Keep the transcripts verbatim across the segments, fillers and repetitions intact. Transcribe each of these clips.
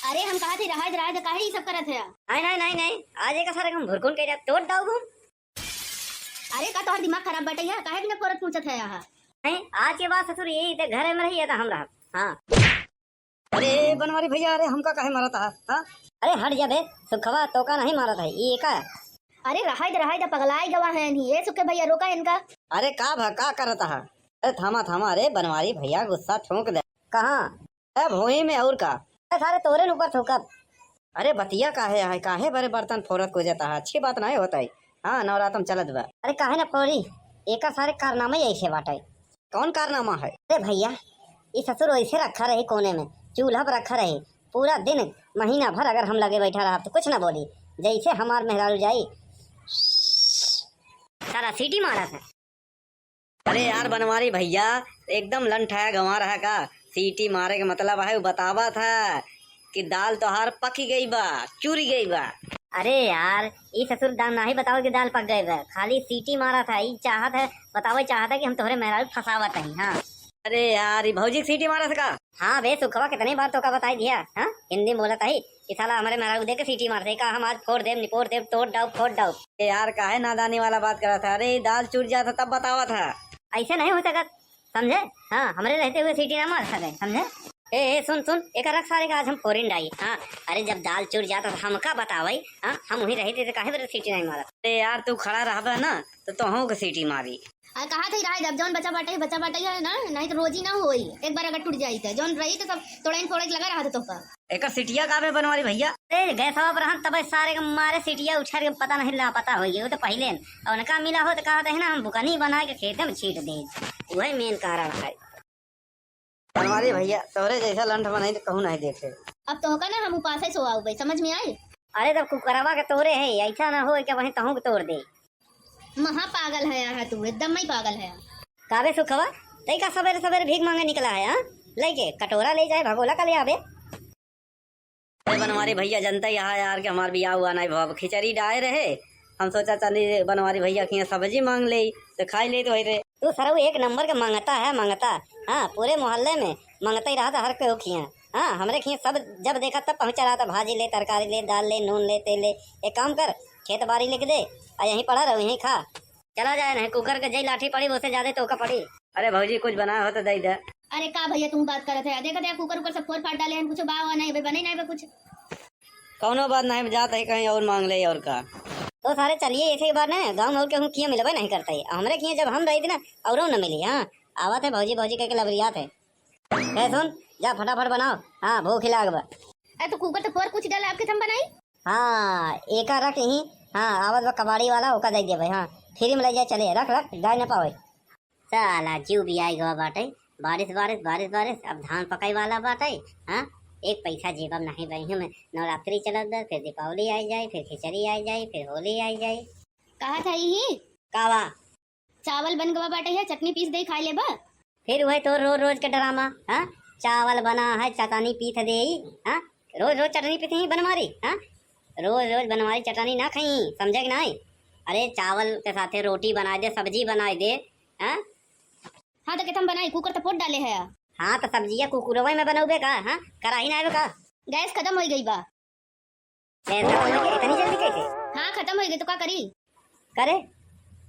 अरे हम कहा थे रहाय दे, रहाय दे, काहे ई सब करत है? नहीं, नहीं, नहीं, नहीं, आज एक सारे हम भुरकुन कह जाए, तोड़ दाऊ हम। अरे का तोहर दिमाग खराब बाटे या? काहे बिना फोरत पूछत है यहाँ? नहीं, आज के बाद ससुर यही ते घर में रही है तो हम रहब। हाँ। अरे बनवारी भैया, अरे हमका काहे मारत है? हाँ? अरे हट जा बे, सुखवा तोका नहीं मारत है, ये का? अरे रहाय दे, रहाय दे, पगलाई गवा है नहीं। ए सुखे भैया, रोका इनका। अरे का भा, का करत है? अरे थामा, थामा, अरे बनवारी भैया गुस्सा ठोंक दे। कहाँ? ए भोई में और का? ए सारे तोरे न ऊपर थूकब। अरे बतिया काहे है, काहे बरे बर्तन फोरत को जाता है, अच्छी बात नहीं होता है। हाँ, नवरातम चलत बा। अरे काहे ना फोरी, एका सारे कारनामा ही ऐसे बाटे। कौन कारनामा है? अरे भैया, ई ससुर वैसे रखा रही कोने में, चूल्हा पर रखा रही, पूरा दिन, महीना भर अगर हम लगे बैठा रहा तो कुछ ना बोली, जैसे हमार मेहरारू जाई सारा सीटी मारत है। अरे यार बनवारी भैया, एकदम लंठाया गंवा रहा का? सीटी मारे के मतलब है, वो बतावत है कि दाल तोहार पकी गई बा, चूरी गई बा। अरे यार, ई ससुर दाल नाही बतावत कि दाल पक गई बा, खाली सीटी मारत है, ई चाहत है, बतावे चाहत है कि हम तोहरे मेहरारू फंसावत हई। हाँ। अरे यार, ई भौजी के सीटी मारत का? हाँ बे सुखवा, कितने बार तोका बताई दिया, हाँ, हिंदी में बोलत हई कि साला हमरे मेहरारू देख के सीटी मारत है, का हम आज फोड़ देब, निपोड़ देब, तोड़ डाउब, फोड़ डाउब। ए यार, काहे नादानी वाला बात करत है? अरे, दाल चूर जात है तब बतावत है। ऐसे नहीं हो सकत, समझे? हाँ, हमरे रहते हुए सीटी ना मार सके, समझे? ए, ए, सुन, सुन, एक रख सारे का आज हम फोरिन डाई। हाँ, अरे जब दाल चूर जात है तो हमका बतावई, हाँ, हम वहीं रहते तो काहे बरे सीटी नहीं मारत? ए यार, तू खड़ा रहबे ना तो तोहू के सीटी मारी। अरे कहा थे रहा, जब जौन बचा बाटे, बचा बाटे है ना, नहीं तो रोजी ना होई। एक बार अगर टूट जाई तो जौन रही तो सब तोड़ाइन फोड़े के लगा रहा था तोहका। एकर सिटिया का बे बनवारी भैया? ए, गैसवा पर हम तबे सारे के मारे सिटिया उछार के पता नहीं लापता हो गई। वो तो पहिले न, और उनका मिला हो तो कहा थे ना, हम बुकनी बना के खेते में छीट दे। वही मेन कारण है। बनवारी भैया, तोहरे जैसा लंठ बनाई तो कहूँ नहीं देखे। अब तोहका ना हम उपासे सोआऊ बे, समझ में आई? अरे तब कुकरवा के तोरे है, ऐसा ना हो कि वहीं तहूँ के तोड़ दे। महा पागल है यार तू, एकदम ही पागल है। काबे सुखवा, तई का सबेरे सबेरे भीख मांगे निकला है, हाँ? लेके कटोरा ले जाए, भगोला का ले आवे। अरे बनवारी भैया, जनता यहाँ यार के हमार बियाह हुआ नहीं भव, खिचड़ी डाए रहे, हम सोचा चली बनवारी भैया के यहाँ सब्जी मांग ले तो खाई ले तो वही रहे। तू सरऊ एक नंबर के मांगता है, मांगता। हाँ, पूरे मोहल्ले में मांगता ही रहा था हर केहू के यहाँ। हाँ, हमरे खिया सब जब देखा तब पहुँचा रहा था, भाजी ले, तरकारी ले, दाल ले, नून ले, तेल ले। एक काम कर, खेत बारी लिख दे, आ यहीं पड़ा रहो, यहीं खा। चला जाए, नहीं कुकर के जई लाठी पड़ी, उसे ज्यादा तोका पड़ी। अरे भौजी, कुछ बनाए हो तो दे दे। अरे का भैया, तुम बात करत है, देखत है कुकर उकर सब फोड़ फाड़ डाले हैं, कुछ बा हुआ नहीं, अबे बने नहीं बा कुछ। कौनो बात नहीं, जात है कहीं और मांग ले और का। तो सारे चलिए, ऐसे ही बात ना, गाँव में और केहू किया मिलबे नहीं करता है, हमरे किया जब हम रही थी ना, औरो न मिली। हाँ, आवत है भौजी, भौजी कह के लबरियात है। ए सुन, जा फटाफट बनाओ। हाँ, भूख ही लाग बा। ए, तो कुकर तो फोर कुछ डाला, आपके हम बनाई? हाँ, एका रख ही। हाँ, आवत बा कबाड़ी वाला, ओका दे दे भाई। हाँ, फ्री में ले जाए चले, रख, रख, गाय न पावे। साला जीव भी आई गवा बाटे। बारिश, बारिश, बारिश, बारिश, अब धान पकाई वाला बाटे। हाँ, एक पैसा जेबम नहीं बही में। नवरात्रि चलत बा, फिर दीपावली आई जाए, फिर खिचड़ी आई जाए, फिर होली आई जाए। कहा था यही? कावा? चावल बन गवा बाटे है, चटनी पीस दे, खाई लेबा? फिर वही तो रोज रोज के ड्रामा, हाँ? चावल बना है, चटनी पीस दे, हाँ? रोज रोज चटनी पीस ही बनवारी, हाँ? रोज रोज बनवारी चटनी ना खाई, समझे कि नहीं? अरे चावल के साथे रोटी बनाए दे, सब्जी बनाए दे, हाँ? हाँ तो केतम बनाई, कुकर तो फोड़ डाले है। हाँ तो सब्जिया कुकुरवे में बनौबे का, हाँ? कराही ना आवे का? गैस खत्म हो गई बा। ए, खत्म हो गई, इतनी जल्दी कैसे? हाँ, खत्म हो गई तो का करी? करे,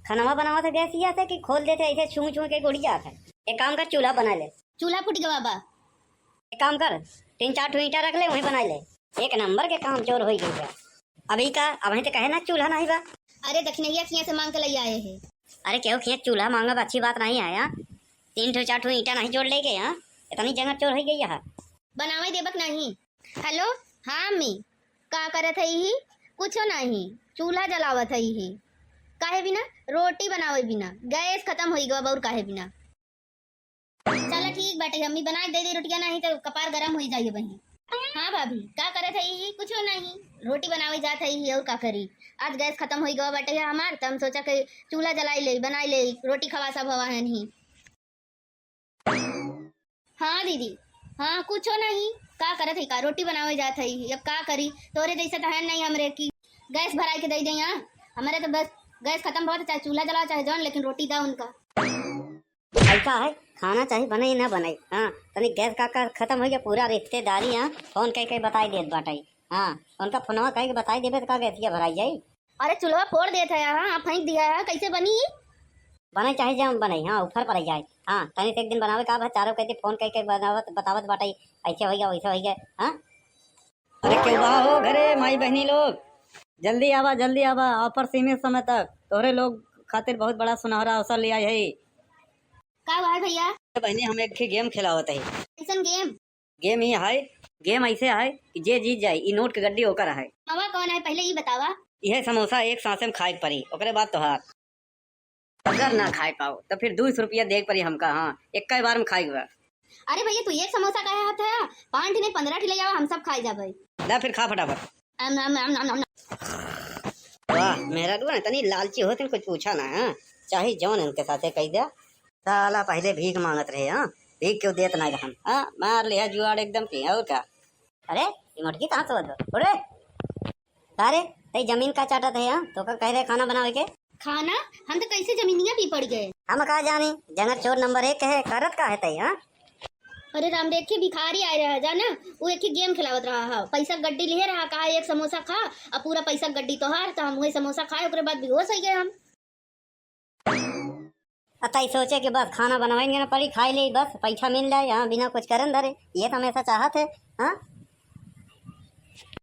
खनवा बनावा से गैस इया से कि खोल देते ऐसे छू छू के उड़ जात है। एक काम कर, चूल्हा बना ले। चूल्हा फूट गवा बा। एक काम कर, तीन चार ठो ईंटा रख ले, वहीं बना ले। एक नंबर के काम चोर हो गई है। अभी का, अभी तो कहे ना चूल्हा नहीं बा। अरे दक्षिणैया किया से मांग के ले आए हैं। अरे केहू किया चूल्हा मांगब अच्छी बात नहीं है यार। तीन ठो चार ठो ईंटा नहीं जोड़ लेके, हाँ? इतनी जंगल चोर हो गई है। बनावे देबक नहीं। हेलो, हाँ अम्मी, का करत हई ही? कुछो नहीं, चूल्हा जलावत हई ही। काहे बिना? रोटी बनावे बिना, गैस खत्म होई गवा बा, और काहे बिना? चला ठीक बाटे, अम्मी बना के दे दे रोटिया, नहीं तो कपार गरम होई जाई बहिन। हाँ भाभी, का करत हई ही? कुछो नहीं, रोटी बनावे जात हई ही, और का करी? आज गैस खत्म होई गवा बाटे है हमार, त हम सोचा के चूल्हा जलाई ले, बनाई ले, रोटी खवा सब हवा है नहीं। हाँ दीदी, हाँ, कुछो नहीं, का करत है का, रोटी बनावे जात है, अब का करी, तोरे जैसे तो है नहीं हमरे की गैस भराई के दे दे यहाँ, हमरे तो बस गैस खत्म भवा, चाहे चूल्हा जलाओ चाहे जौन, लेकिन रोटी दा उनका। ऐसा है, खाना चाहे बने ना बने, हाँ, तनी गैस का, का खतम होइ गया, पूरा रिश्तेदारी, हाँ, फोन कइ कइ बताइ देत बाटइ। हाँ, उनका फोनवा कइ के बताइ देबे त का गैसिया भराइ जाई? अरे चूल्हा फोड़ देत है, हाँ, फेंक दिया है, कैसे बनी? बने चाहे जौन बने, हाँ, ऊपर पड़ि जाए। हाँ, तनी से एक दिन बनावे का बा, चारों कइ दे फोन कइ कइ बनावत, बतावत बाटइ, ऐसे होइ गया, वैसे होइ गया, हाँ। अरे केहू बा हो घरे, माई बहिनी लोग, जल्दी आवा, जल्दी आवा, offer सीमित समय तक, तोहरे लोग खातिर बहुत बड़ा सुनहरा अवसर ले आए है। का हुआ है भैया? अरे बहिनी, हम एक ठे game खेलावत है। कैसन game? Game ई है, game ऐसे है कि जे जीत जाए, ई नोट के गड्डी ओकर है। मवा कौन है, पहले ई बतावा। यह समोसा एक सांसे में खाए के पड़ी, ओकरे बाद तोहार। अगर ना खाए पाओ, तो फिर दू सौ रुपया दे के पड़ी हमका। हाँ, एक बार में खाए के बा। अरे भैया, तू एक समोसा काहे हाथ है? पाँच ठे नहीं, पन्द्रह ठे ले आवा, हम सब खाए जाबे। ला फिर खा फटाफट। अम, अम, अम, अम, अम। वाह, मेहरारू ना तनी लालची होत हैं, कुछ पूछा ना, हाँ? चाहे जौन इनके साथे कही दे। साला पहले भीख मांगत रहे, हाँ? भीख क्यों देत ना रहन, हाँ? मार लिया जुआड़ एकदम की, और का? अरे, ये मोटकी कहाँ से होत बा? उड़े! का रे, तई जमीन का चाटत है, हाँ? तो का कह रहे खाना बनावे के? खाना? हम तो कैसे जमीनिया भी पड़ गए। हम का जानी, जंगल चोर नंबर एक है, करत का है तई, हाँ? अरे राम रे, एक ठे भिखारी आए रहा, जाना, वो एक ठे game खेलावत रहा है, पैसा गड्डी लिहे रहा, कहा एक समोसा खा, अब पूरा पैसा गड्डी तोहार, तो हम वही समोसा खाए, ओकरे बाद बेहोश हो गए हम। अतई सोचे कि बस खाना बनवाएंगे ना पड़ी, खाई ले बस, पैसा मिल जाए, हाँ, बिना कुछ करन धरे, ये तो हमेशा चाहत है, हाँ।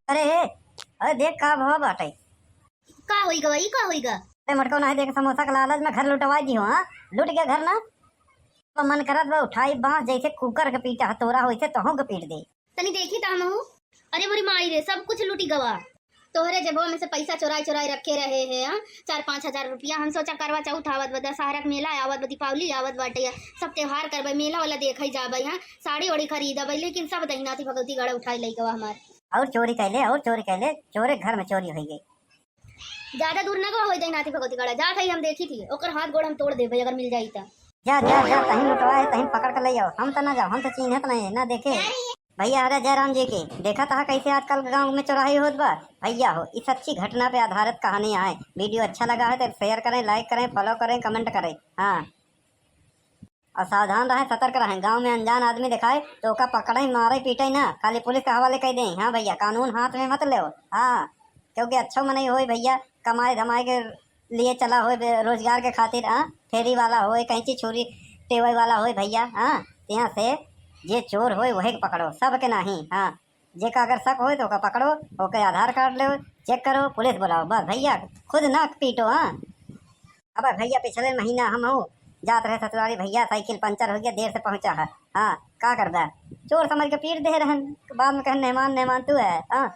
अरे हे, अरे देख का भवा बाटे। का होई गा, ई का होई गा? अरे मटको नाही देख, समोसा के लालच में घर लुटवा दी हो, हाँ? लुट गया घर ना? तो मन करत बा उठाई बांस, जैसे कुकर के पीटा ह तोरा, वैसे तोहू के पीट दे। तनी देखी त हमहू। अरे मोरी माई रे, सब कुछ लुटी गवा। तोहरे जेबवा में से पैसा चोराई चोराई रखे रहे हैं, हाँ? चार पाँच हजार रुपया। हम सोचा करवा चौथ आवत बा, दशहरा के मेला आवत बा, दीपावली आवत बाटे, सब त्योहार करबे, मेला वाला देखे जाबे, हाँ? साड़ी ओड़ी खरीदबे, लेकिन सब दहिनाती भगवती गड़ा उठाई लई गवा हमार। और चोरी कैले, और चोरी कैले, चोरे घर में चोरी होई गई। ज्यादा दूर ना गवा होई दहिनाती भगवती गड़ा, जात हई हम देखी थी, ओकर हाथ गोड़ हम तोड़ देबे अगर मिल जाई त। जा, जा, जा, तहीं लुटवा है, तहीं पकड़ के ले आओ। हम त ना जाओ, हम त चीन्हत नहीं, ना देखे। भैया, अरे जयराम जी की, देखा था कैसे आजकल गाँव में चोराही होत बा? भैया हो, ई सच्ची घटना पे आधारित कहानी है। Video अच्छा लगा है तो share करें, like करें, follow करें, comment करें। हाँ। और सावधान रहें, सतर्क रहें। गाँव में अनजान आदमी दिखाए तो ओका पकड़े, मारे, पीटे ना, खाली पुलिस के हवाले कइ दें। हाँ भैया, कानून हाथ में मत लेव। हाँ, क्योंकि अच्छो मनई होई भैया, कमाए धमाए के लिए चला होई बे-, रोजगार के खातिर, हाँ, फेरी वाला होई, कैंची छुरी टेवे वाला होई भैया, हाँ, तो यहाँ से जे चोर होई वही के पकड़ो, सबके नहीं, हाँ। जेका अगर शक होए तो ओका पकड़ो, ओके आधार कार्ड लेओ, check करो, पुलिस बुलाओ, बस भैया खुद ना पीटो। हाँ, अबे भैया पिछले महीना हम हूँ जात रहे ससुरारी भैया, साइकिल पंचर हो गया, देर से पहुँचा है। हाँ, का करबे, चोर समझ के पीट दे रहन, बाद में कहन मेहमान मेहमान तू है। हाँ,